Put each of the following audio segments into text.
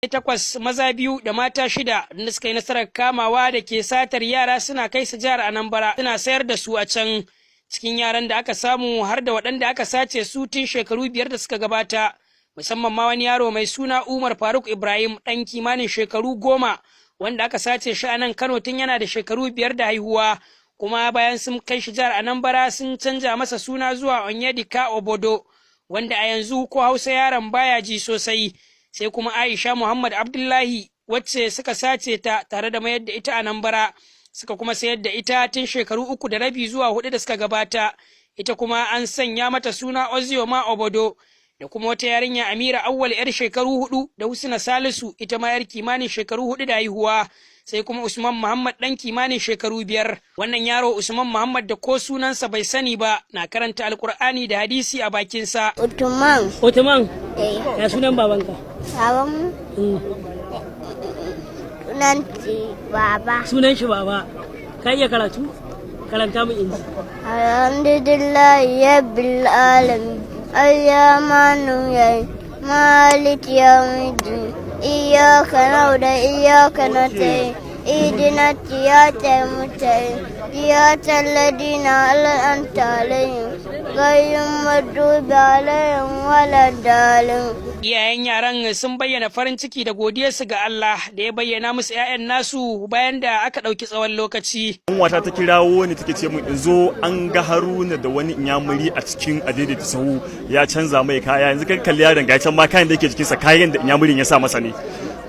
Takwas, maza biyu da mata shida, da suka yi nasarar kamawa da ke satar yara suna kai su jihar Anambra suna sayar da su a can. Cikin yaran da aka samu har da waɗanda aka sace su tun shekaru 5 da suka gabata, musamman ma wani yaro mai suna Umar Faruk Ibrahim, ɗan kimanin shekaru 10, wanda aka sace shi a nan Kano tun yana da shekaru 5 da haihuwa. Kuma bayan sun kai shi jihar Anambra, sun canja masa suna zuwa Onyedika Obodo, wanda a yanzu ko Hausa yaron baya ji sosai. Sai kuma Aisha Muhammad Abdullahi, wacce suka sace ta tare da mayar da ita Anambra, suka kuma sayar da ita tun shekaru 3.5 zuwa 4 da suka gabata. Ita kuma an sanya mata suna Ozioma Obodo. Da kuma wata yarinya, Amira Awwal, yar shekaru 4, da Husna Salisu, ita ma yar kimanin shekaru 4 da haihuwa. Sai kuma Usman Muhammad, ɗan kimanin shekaru 5. Wannan yaro Usman Muhammad, da ko sunansa bai sani ba, na karanta Alkur'ani da hadisi a bakinsa. Utuman. Utuman? Eh. Ya sunan babanka? Baban sunan shi Baba. Sunan shi Baba. Ka iya karatu? Karanta mu inji. Alhamdulillahi rabbil alamin. Arrahmanir rahim. Maliki yawmiddin. Iyyaka na'budu wa iyyaka nasta'in. اهدنا الصراط المستقيم صراط الذين أنعمت عليهم غير المغضوب عليهم ولا الضالين. Iyayen yaran sun bayyana farin ciki da godiyarsu ga Allah da ya bayyana musu 'ya'yan nasu bayan da aka ɗauki tsawon lokaci. Wata ta kirawo ni, take ce mun in zo, an ga Haruna da wani Inyamuri a cikin adaidaita sahu, ya canza mai kaya. Yanzu kan kalli yaron, ga can ma kayan da yake jikinsa kayan da Inyamurin ya sa masa ne.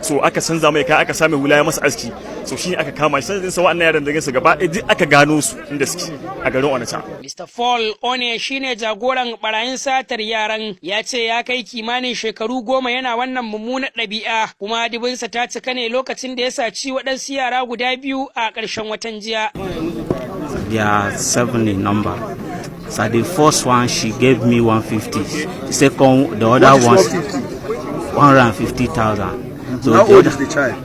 So aka canza mai kaya, aka same hula, ya masa aski. So shine aka kama shi. Sanadin sa wa'annan yaran da gansu gaba ɗaya duk aka gano su inda suke a garin Onitsha. Mr. Paul One shine jagoran barayin satar yaran, ya ce ya kai kimanin shekaru 10 yana wannan mummunar ɗabi'a, kuma dubinsa ta cika ne lokacin da ya saci waɗansu yara guda biyu a ƙarshen watan jiya. They are seven in number. So the first one, she gave me 150. The second, the other What is one, 150? 150,000. So How the old other, is the child?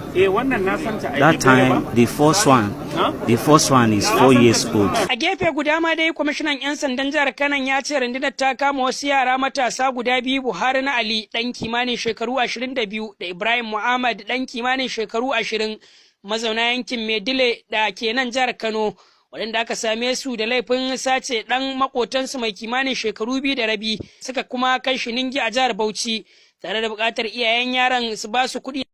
That time, the first one is 4 years old. A gefe guda ma dai, kwamishinan 'yan sandan jihar Kanon ya ce rundunar ta kama wasu yara matasa guda biyu, Buhari na Ali, ɗan kimanin shekaru 22, da Ibrahim Muhammad, ɗan kimanin shekaru 20, mazauna yankin Maidile da ke nan jihar Kano, waɗanda aka same su da laifin sace ɗan makotansu mai kimanin shekaru 2.5, suka kuma kai shi Ningi a jihar Bauchi, tare da buƙatar iyayen yaron su ba su kuɗi.